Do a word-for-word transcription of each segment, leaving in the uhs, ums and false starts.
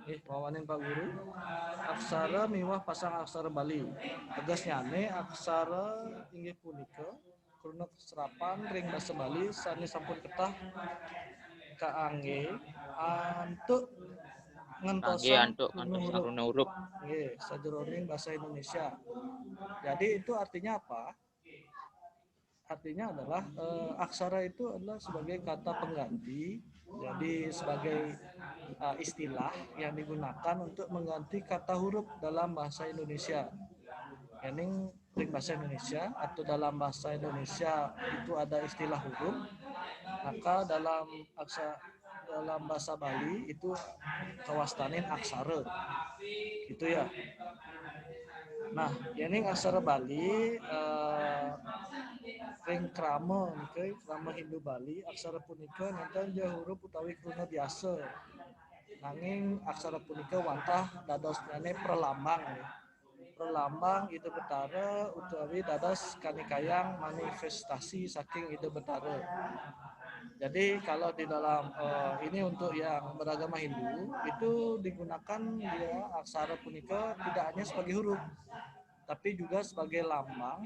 Nggih, wawanin Pak Guru. Aksara miwah pasang aksara Bali. Tegesnyané aksara inggih punika kruna kaserapan ring basa Bali sané sampun ketah kaanggé antuk ngentosang antuk kruna huruf. Nggih, sajeroning basa Indonesia. Jadi itu artinya apa? Artinya adalah eh, aksara itu adalah sebagai kata pengganti. Jadi sebagai uh, istilah yang digunakan untuk mengganti kata huruf dalam bahasa Indonesia. Ini ring bahasa Indonesia atau dalam bahasa Indonesia itu ada istilah huruf, maka dalam aksa, dalam bahasa Bali itu kawastanin aksara. Gitu ya. Nah, ini aksara Bali eh, ring krama, okay, krama Hindu Bali, aksara punika nénten ja huruf utawi kruna biasa. Nanging aksara punika wantah dadosnyané pralambang. Pralambang Ida Betara utawi dados kanikayang manifestasi saking Ida Betara. Jadi kalau di dalam uh, ini untuk yang beragama Hindu itu digunakan dia aksara punika tidak hanya sebagai huruf tapi juga sebagai lambang.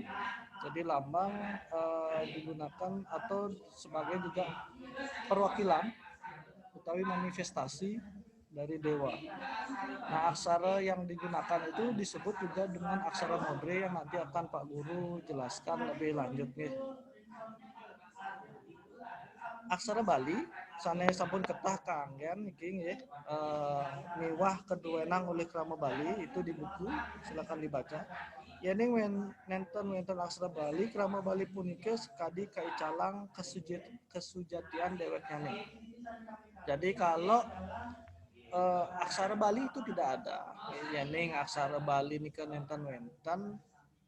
Jadi lambang uh, digunakan atau sebagai juga perwakilan utawi manifestasi dari dewa. Nah, aksara yang digunakan itu disebut juga dengan aksara modre yang nanti akan Pak Guru jelaskan lebih lanjut nih. Aksara Bali sané sampun ketah kaanggén niki nggih eh, miwah kaduénang olih krama Bali itu di buku, silakan dibaca. Yéning wénten wénten aksara Bali, krama Bali punika sekadi kaicalang kesujatian déwéknyané. Jadi kalau uh, aksara Bali itu tidak ada. Yéning aksara Bali nika nénten wénten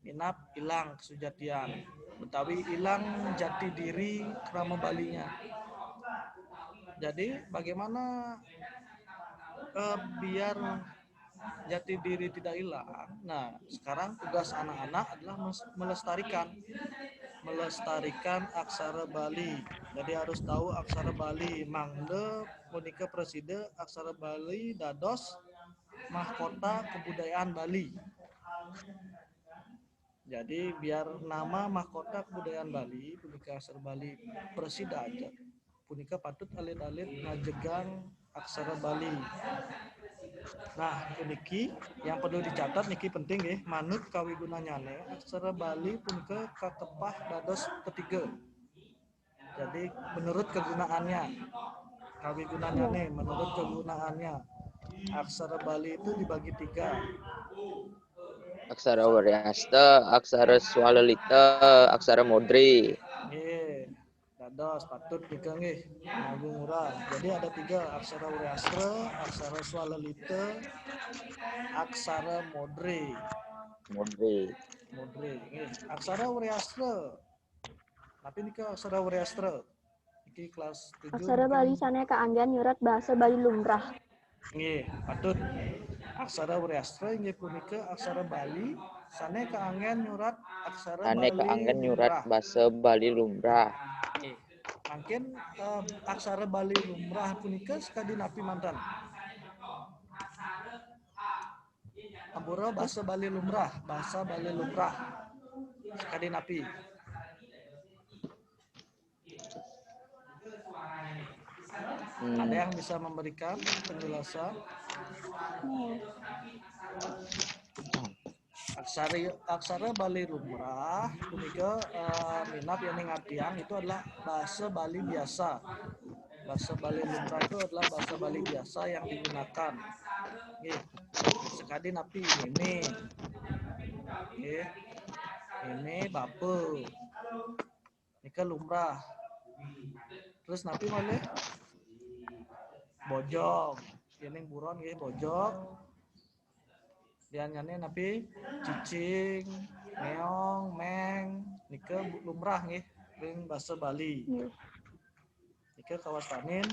minab ilang kesujatian. Utawi ilang jati diri krama Balinya. Jadi bagaimana uh, biar jati diri tidak hilang. Nah, sekarang tugas anak-anak adalah melestarikan melestarikan aksara Bali. Jadi harus tahu aksara Bali. Mangda punika presida aksara Bali dados mahkota kebudayaan Bali. Jadi biar nama mahkota kebudayaan Bali punika aksara Bali presida aja. Punika patut alit-alit ngajegang aksara Bali. Nah, puniki yang perlu dicatat niki penting nggih, manut kawigunannyane aksara Bali punika kakepah dados ketiga. Jadi menurut kegunaannya, kawigunannyane menurut kegunaannya aksara Bali itu dibagi tiga. Aksara Wreastra, aksara Swalalita, aksara Modre. Nggih. Dados patut nika nggih Agung Ngurah. Jadi ada tiga, aksara Wreastra, aksara Swalalita, aksara Modre. Modre. Modre nggih. Aksara Wreastra. Tapi nika aksara Wreastra. Iki kelas tujuh. Aksara Bali sane kaanggen nyurat bahasa Bali lumrah. Nggih, patut. Aksara Wreastra inggih punika aksara Bali sane kaanggen nyurat aksara sane kaanggen nyurat basa Bali lumrah. Nggih. Mangkin eh, aksara Bali lumrah punika sekadi napi manten? Ampura, basa Bali lumrah, basa Bali lumrah. Sekadi napi? Hmm. Ada yang bisa memberikan penjelasan? Aksara aksara Bali lumrah punika uh, minab yang ngartian itu adalah bahasa Bali biasa. Bahasa Bali lumrah itu adalah bahasa Bali biasa yang digunakan. Nggih. Sekadi napi ini. Nggih. Ini bapa. Nika lumrah. Terus napi malih? Bojog. Yéning buron nggih bojog. Lianane napi? Cicing, meong, meng. Nika lumrah nggih ring basa Bali. Nika kawastanin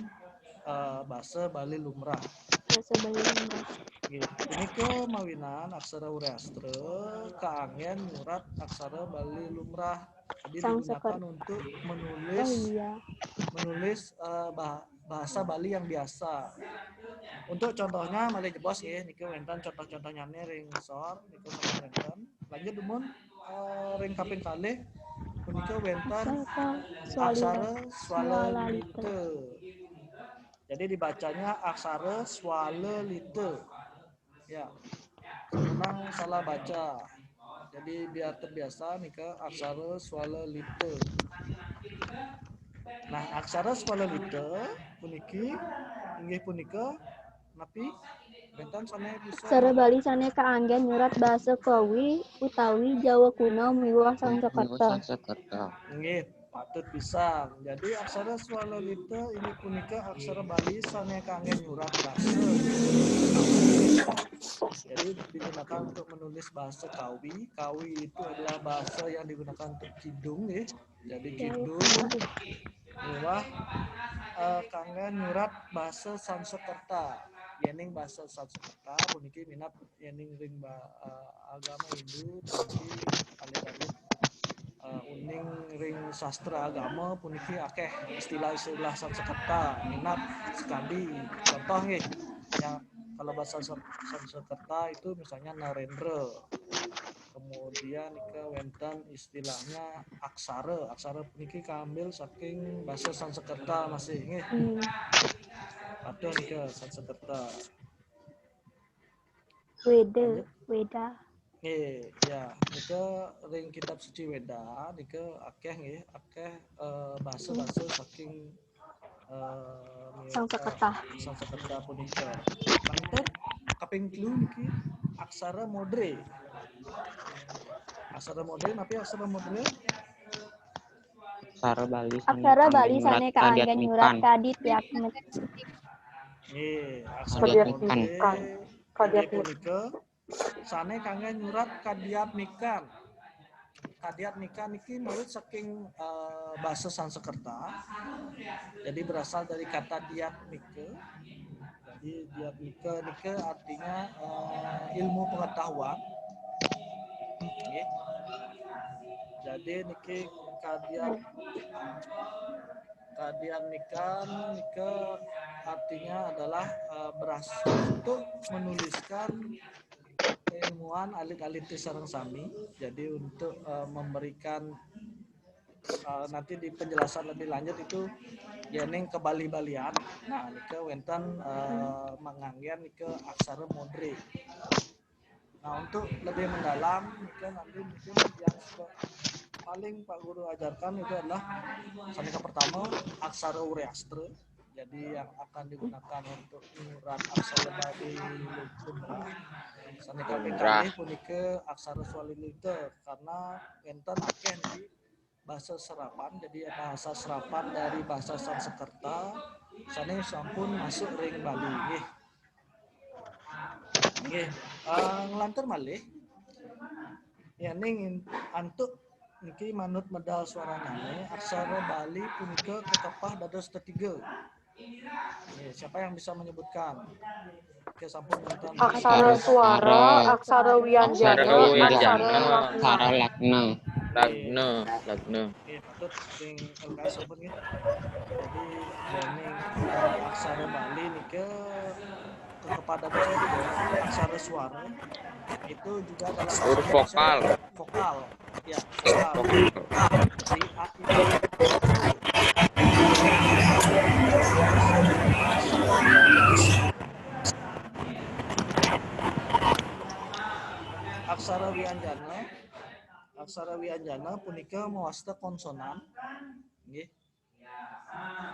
uh, basa Bali lumrah. Basa Bali lumrah. Nggih. Punika mawinan aksara Wreastra kaanggen nyurat aksara Bali lumrah. Jadi digunakan untuk menulis oh, iya. menulis uh, bah, bahasa Bali yang biasa. Untuk contohnya malih jebos nggih, niki wénten contoh-contohnyané ring ngisor, niku sampun wénten. Lanjut dumun, eh, ring kaping kalih punika wénten aksara swalalita. Jadi dibacanya aksara swalalita. Ya. Memang salah baca. Jadi biar terbiasa nika aksara swalalita. Nah, aksara swalalita puniki inggih punika napi? Wénten sané bisa aksara Bali sané kaanggén nyurat basa Kawi utawi Jawa Kuno miwah Sanskerta. Sanskerta. Nggih, patut pisan. Jadi aksara swalalita inggih punika aksara Bali sané kaanggén nyurat basa. Jadi digunakan untuk menulis bahasa Kawi. Kawi itu adalah bahasa yang digunakan untuk kidung, ya. Jadi kidung miwah eh, kaanggén nyurat basa Sanskerta. Yéning basa Sanskerta puniki minab yéning ring ba- eh, agama Hindu puniki alit-alit eh, uning ring sastra agama puniki akéh istilah-istilah Sanskerta minab sakadi contoh nggih, yang kalau bahasa San- Sanskerta itu misalnya Narendra. Kemudian nika wénten istilahnya aksara. Aksara puniki kaambil saking basa Sanskerta masih nggih. Patut nika Sanskerta. Weda, Weda. Nggih, ya, nika ring kitab suci Weda nika akéh nggih, akéh eh, basa-basa saking eh, Sanskerta. Sanskerta punika. Mangkin kaping telu niki aksara modre. Aksara modre, napi aksara modre? Aksara Bali Aksara Bali sané kaanggén nyurat kadiatmik. Nggih, aksara modre. Kadiatmik. Punika sané kanggé nyurat kadiatmikan. Kadiatmika niki mawit saking uh, basa Sanskerta. Jadi berasal dari kata diatmika. Jadi diatmika niki artinya uh, ilmu pengetahuan. Nggih. Jadi niki kadiat kadiatmika nika artinya adalah uh, berasal untuk menuliskan ilmuwan alit-alit sareng sami. Jadi untuk uh, memberikan uh, nanti di penjelasan lebih lanjut itu yéning kebali-balian. Nah, nika wénten uh, manganggén nika aksara modre. Nah, untuk lebih mendalam nika nanti mungkin yang paling Pak Guru ajarkan itu adalah sané pertama aksara Wreastra. Jadi yang akan digunakan untuk nyurat aksara Bali lumrah. Sané kaping kalih punika aksara swalalita karena wénten akéh niki basa serapan, jadi bahasa serapan dari basa Sanskerta sané sampun masuk ring Bali nggih. Nggih, uh, nglantur malih. Yéning antuk niki manut medal swaranyané aksara Bali punika kakepah dados tetiga. Nggih, siapa yang bisa menyebutkan? Oke, sampun wénten. Aksara swara, aksara wianjana, Aksara wianjana, aksara lagna. Aksara lagna. Lagna, lagna. Nggih, patut sing L K S sampun nggih. Jadi yéning aksara Bali nika kepada aksara swara itu juga adalah Huruf vokal. Vokal. Ya, vokal. Jadi A, I, O. Aksara wianjana, aksara wianjana punika mawasta konsonan. Nggih.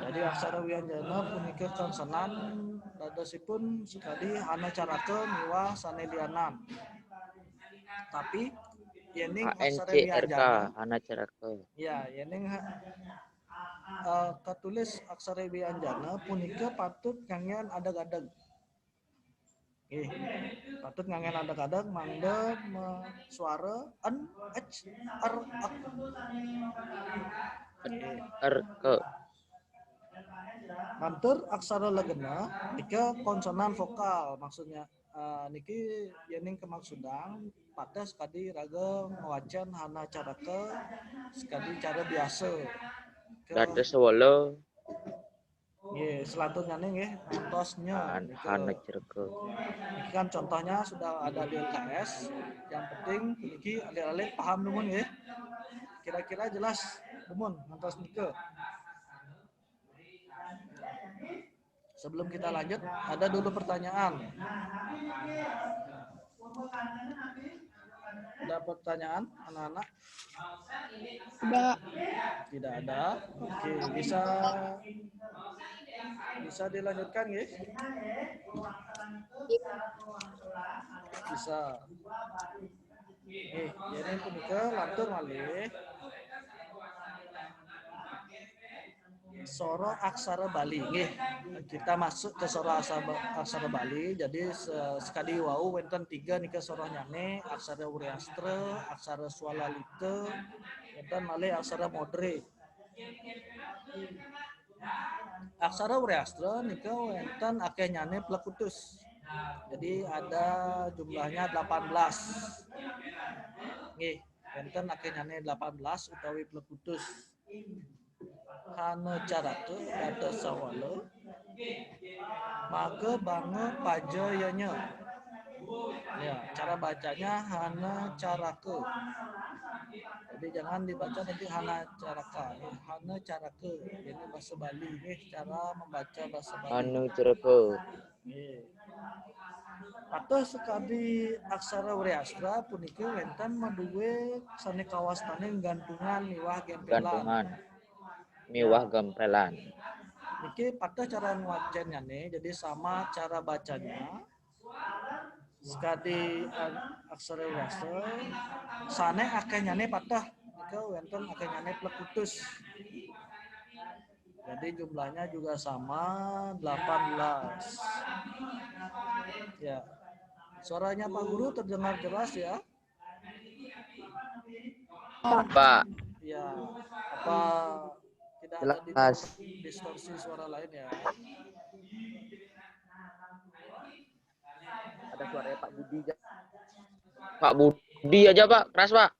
Jadi aksara wianjana punika konsonan dadosipun sakadi hanacaraka miwah sané lianan. Tapi yéning aksara H N C R K, wianjana, hanacaraka. Ya, yéning uh, katulis aksara wianjana punika patut nganggén adeg-adeg. Nggih. Patut nganggén adeg-adeg mangda suara N, H, R, K. R, K. Lantur aksara legena nika konsonan vokal, maksudnya uh, niki yéning kamaksudang pateh sakadi raga ngwacén hanacaraka sakadi cara biasa. Dados sewala. Nggih, selanjutnya nih nggih, ngantos nye. Hana cereke. Ini kan contohnya sudah ada di L K S. Yang penting niki alit-alit paham dulu nggih. Kira-kira jelas dulu ngantos nika. Sebelum kita lanjut, ada dulu pertanyaan. Ada pertanyaan, anak-anak? Tidak. Tidak ada. Oke, bisa bisa dilanjutkan, nggih? Bisa. Nggih, jadi punika lantur malih. Soro aksara Bali, nggih. Kita masuk ke soro aksara, aksara Bali. Jadi sekadi wau wenten tiga nika soroh nyane, aksara Wreastra, aksara Swalalita, wenten malih aksara Modre. Aksara Wreastra nika wenten akeh nyane plekutus. Jadi ada jumlahnya delapan belas. Nggih, wenten akeh nyane delapan belas utawi plekutus. Hana caraka, kata sawala. Maga banga paja yanya. Ya, cara bacanya hana caraka. Jadi jangan dibaca nanti hana caraka. Hana caraka. Ini bahasa Bali, nggih, cara membaca bahasa Bali. Hana caraka. Nggih. Patuh sekadi aksara Wreastra punika wenten madue sane kawastane gantungan miwah gempelan. Gantungan miwah gempelan. Niki patuh cara ngwacennyane, jadi sama cara bacanya. Sekadi, eh, aksara Wreastra sane akehnyane patuh nika wenten akehnyane plekutus. Jadi jumlahnya juga sama, delapan belas. Ya. Suaranya Pak Guru terdengar jelas ya? Pak. Ya. Apa tidak ada di-, distorsi suara lain ya? Ada suaranya Pak Budi aja. Pak Budi aja, Pak. Keras, Pak.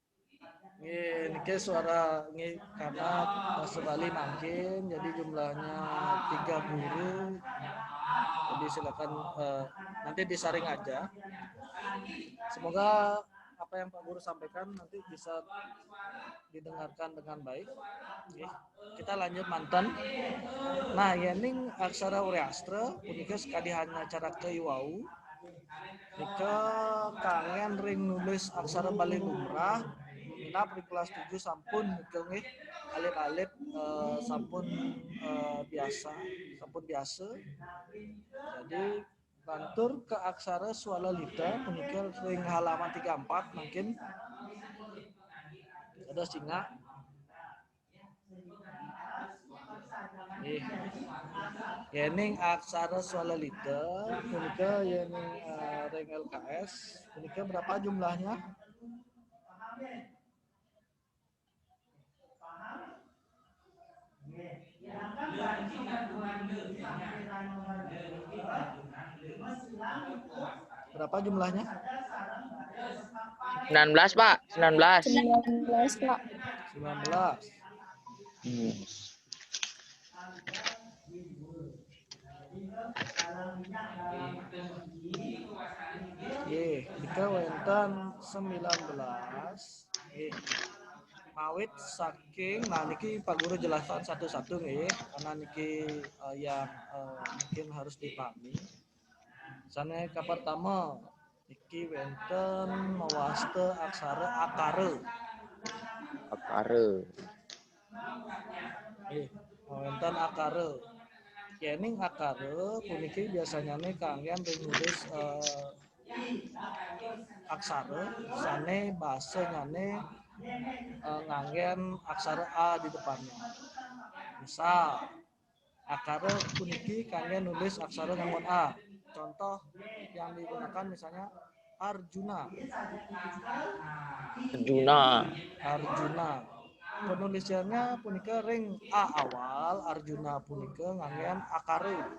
Nggih, niki suara nggih, karena bahasa Bali mangkin, jadi jumlahnya tiga guru. Jadi silakan, eh, nanti disaring aja. Semoga apa yang Pak Guru sampaikan nanti bisa didengarkan dengan baik. Nggih. Kita lanjut manten. Nah, yening aksara Wreastra punika sekadi hana caraka iwau. Nika kanggen ring nulis aksara Bali lumrah, minab ring kelas tujuh sampun nika nggih, alit-alit, eh, sampun, eh, biasa, sampun biasa. Jadi lantur ke aksara Swalalita punika ring halaman tiga empat mungkin. Ada singa. Nggih. Yening aksara Swalalita punika yening, eh, ring L K S punika berapa jumlahnya? Berapa jumlahnya? Sembilan belas, Pak. Sembilan belas. Sembilan belas, Pak. Sembilan belas. Hmm. Nggih, nika wenten sembilan belas. Nggih. Mawit saking, nah, niki Pak Guru jelaskan satu-satu nggih, karena niki, eh, yang, eh, mungkin harus dipahami. Sane kapertama, niki wenten mawasta aksara akara. Akara. Nggih, wenten akara. Yening akara puniki biasanyane kanggen ring nulis, eh, aksara sane basanyane, eh, nganggen aksara A di depannya. Misal, akara puniki kangge nulis aksara nganggon A. Contoh yang digunakan misalnya Arjuna. Arjuna. Arjuna. Penulisannya punika ring A awal, Arjuna punika nganggen akara.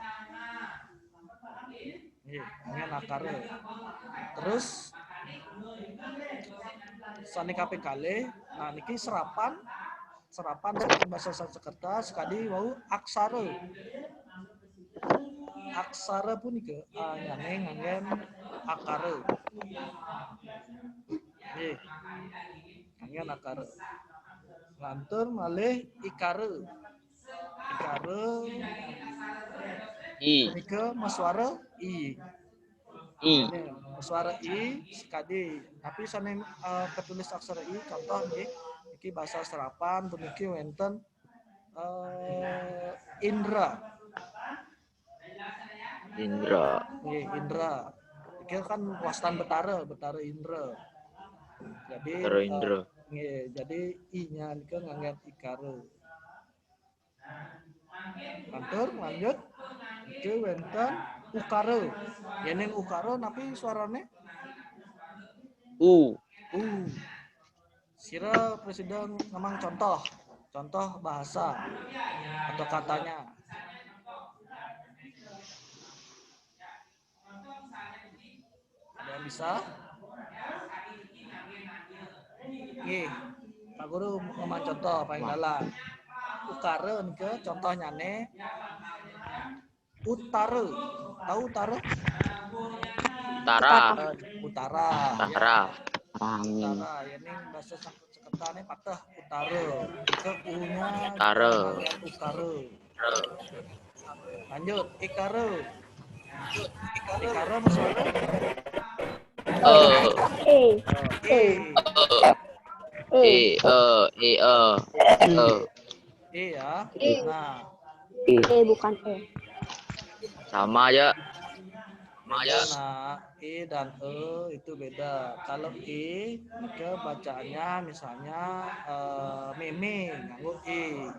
Nggih, nganggen akara. Terus sane kaping kalih, nah niki serapan serapan saking basa Sanskerta, sekadi wau aksara. Aksara punika, eh, nyane nganggen akara. Nggih. Nganggen akara. Lantur malih ikara. Ikara I. Punika masuara i. I. Ini masuara i sekadi. Tapi sane, eh, ketulis aksara i, contoh nggih, iki basa serapan puniki wenten, eh, Indra. Indra. Nggih, Indra. Iki kan wastan Betara, Betara Indra. Jadi, Betara eh, Indra. Nggih, jadi i-nya nika nganggen ikara. Lantur, lanjut. Iki wenten ukara. Yening ukara napi suarane? U. U. Sira presiden ngemang contoh, contoh bahasa atau katanya. Ada yang bisa? Nggih, Pak Guru ngemang contoh paling dalam. Ukara nika contohnyane utara. Tahu utara? Utara. Utara. Utara. Utara. Yening basa Sanskertane pateh utara. Ke u-nya Utara. Utara. Lanjut, ikara. Ikara masuara? Eh. E. E. E. E, eh, e, eh. Eh. E ya. Nah, E bukan E. Sama aja. Sama aja. Nah, e dan e itu beda. Kalau e, maka bacaannya misalnya, eh, meme, nganggo e.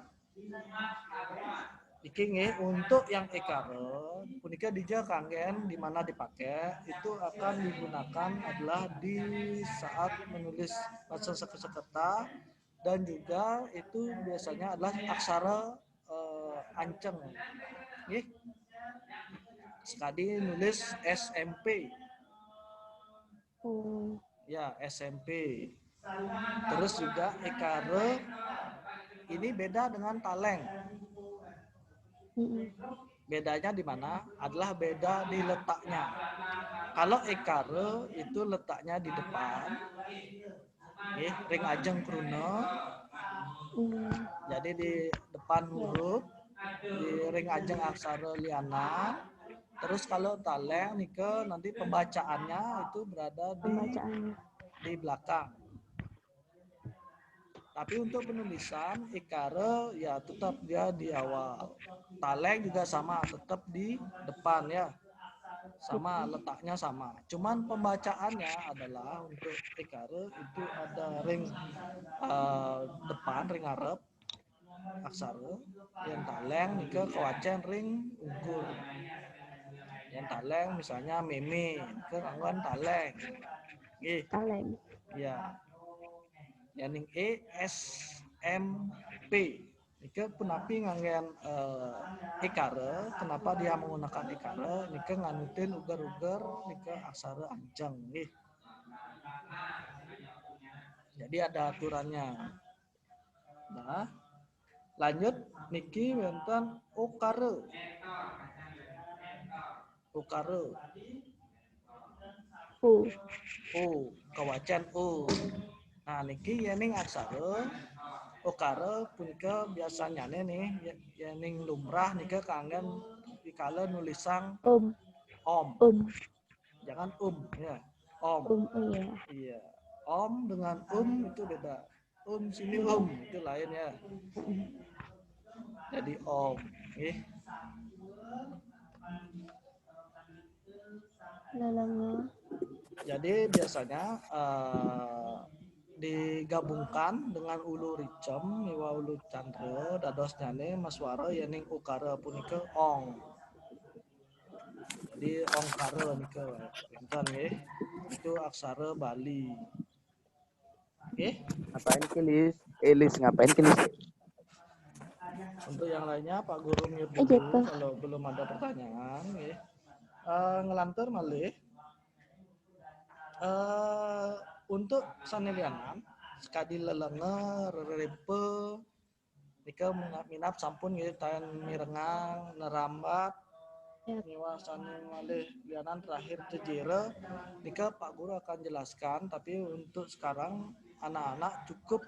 Iki nggih, untuk yang ikara, punika dija kanggen di mana dipakai, itu akan digunakan adalah di saat menulis basa Sanskerta dan juga itu biasanya adalah aksara, eh, anceng. Nggih. Sekadi nulis S M P. Oh. Ya, S M P. Terus juga ikara ini beda dengan taleng. Mm-mm. Bedanya di mana? Adalah beda di letaknya. Kalau ikara itu letaknya di depan, nggih, ring ajeng kruna. Mm. Jadi di depan huruf, di ring ajeng aksara lianan. Terus kalau taleng nika nanti pembacaannya itu berada di Pembacaannya. di belakang. Tapi untuk penulisan ikara ya tetap dia di awal. Taleng juga sama, tetap di depan ya. Sama, letaknya sama. Cuman pembacaannya adalah untuk ikara itu ada ring, eh, depan, ring arep aksara, yen taleng nika kawacen ring ungkur. Yen taleng misalnya meme, nika kanggoan taleng. Nggih, Taleng. ya. Yening e S M P. Nika punapi nganggen, eh, ikara, kenapa dia menggunakan ikara? Nika nganutin uger-uger, nika aksara anceng, nggih. Jadi ada aturannya. Nah, lanjut niki wenten ukara. Ukara. U. U, kawacen u. Nah, niki yening aksara ukara punika biasanyane nih, ye- yening lumrah nika kanggen dikala nulisang Um. om. Um. Jangan um ya. Om. Um, iya. Iya. Om dengan um itu beda. Um sini um itu lain ya. Jadi om, nggih. Lelenge. Jadi biasanya, eh, digabungkan dengan ulu ricem miwah ulu candra dadosnyane masuara yening ukara punika ong. Jadi ongkara nika wenten nggih. Itu aksara Bali. Nggih. Ngapain ki, Lis? Eh, Lis, ngapain ki, Lis? Untuk yang lainnya Pak Guru mute Eh, dulu jatuh. Kalau belum ada pertanyaan nggih. Eh, ngelantur malih. Eh, untuk sane lianan sekadi lelenge, rerepe, Nika minab sampun nggih, tan mirengang, nerambat, miwah sane malih lianan terakhir tejera. Nika Pak Guru akan jelaskan, tapi untuk sekarang anak-anak cukup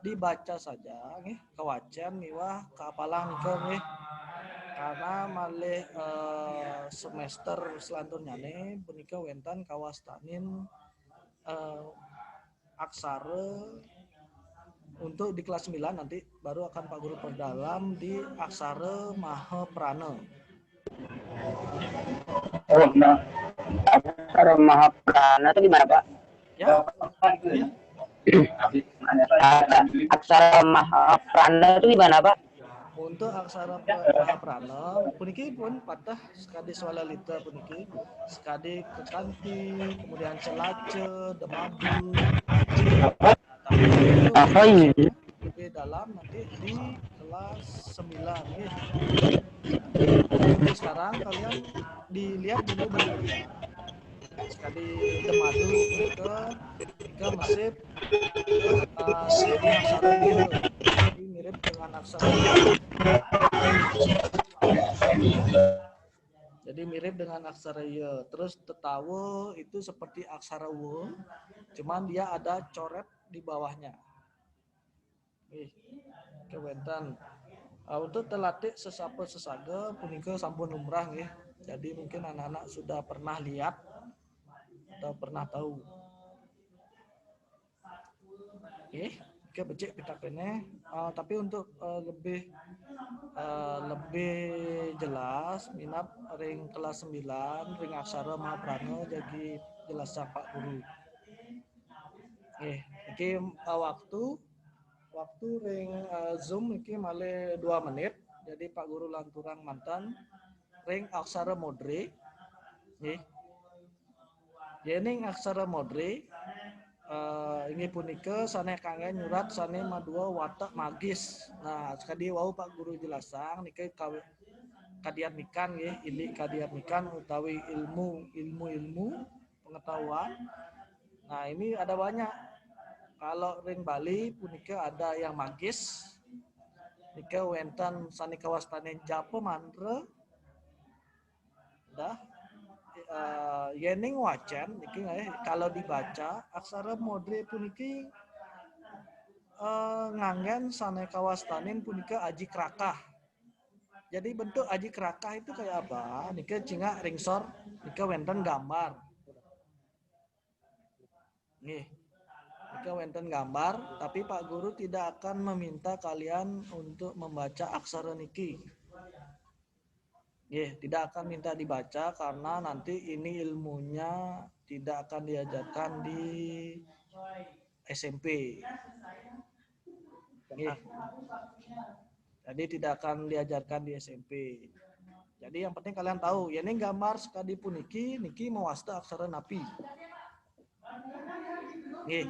dibaca saja nggih, kawacen miwah kaapalang nika nggih. Karena malih eh, semester selanturnyane punika wenten kawastanin eh, aksara untuk di kelas sembilan nanti baru akan Pak Guru perdalam di aksara mahaprana. Oh, nah. Aksara mahaprana itu gimana, Pak? Ya, Aksara mahaprana itu gimana, Pak? Untuk aksara pra- mahaprana puniki pun patah sekadi swalalita puniki, sekadi kekanti, kemudian celaca, demadu. Tapi itu Oh iya. Lebih dalam nanti di kelas sembilan ya. Jadi sekarang kalian dilihat dulu bentuknya. Sekadi demadu ke ke mesip eh, sekadi aksara iya. Jadi mirip dengan aksara iya. Jadi mirip dengan aksara iya. Terus tetawa itu seperti aksara wa, cuman dia ada coret di bawahnya. Nggih, kewenten. Uh, untuk telatik sesapa sesaga punika sampun lumrah nggih. Jadi mungkin anak-anak sudah pernah lihat atau pernah tahu. Nggih, oke becik pitakene. Uh, tapi untuk uh, lebih uh, lebih jelas minab ring kelas sembilan ring aksara mahaprana jagi jelas Pak Guru. Nggih, iki uh, waktu waktu ring uh, Zoom iki malih dua menit. Jadi Pak Guru lanturang mantan ring aksara modre. Nggih. Yening aksara modre uh, inggih punika sane kangge nyurat sane madua watak magis. Nah, sekadi wau Pak Guru jelasang niki kawi kadiatmikan nggih, indik kadiatmikan utawi ilmu, ilmu-ilmu pengetahuan. Nah, ini ada banyak. Kalau ring Bali punika ada yang magis. Nika wenten sane kawastane japa mantra. Dah uh, yening wacen niki eh, kalau dibaca aksara modre puniki uh, nganggen sane kawastanin punika aji krakah. Jadi bentuk aji krakah itu kayak apa? Nika cingak ringsor, nika wenten gambar. Nggih. Nika wenten gambar, tapi Pak Guru tidak akan meminta kalian untuk membaca aksara niki. Nggih, tidak akan minta dibaca karena nanti ini ilmunya tidak akan diajarkan di S M P. Nggih. Jadi tidak akan diajarkan di S M P. Jadi yang penting kalian tahu, ya ini gambar sekadi puniki, niki mawasta aksara napi. Nggih.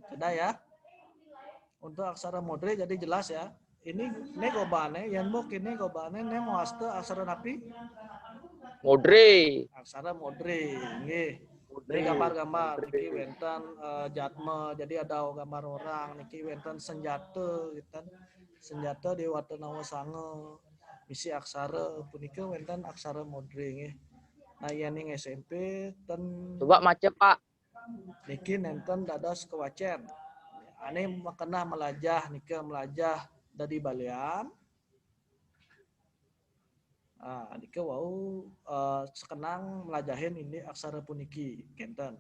Sudah ya. Untuk aksara modre jadi jelas ya. Ini ne gobane, yen mok ini gobane ne mawasta aksara napi? Modre. Aksara modre, nggih. Jadi gambar-gambar niki wenten uh, jatma, jadi ada gambar orang, niki wenten senjata gitu. Senjata di Watanawa Sanga misi aksara punika wenten aksara modre nggih. Nah, yening S M P ten Coba maca, Pak. Niki nenten dados kewacen. Ane makenah melajah nika melajah dadi balian. Ah, nika wau uh, sekenang melajahin indik aksara puniki kenten.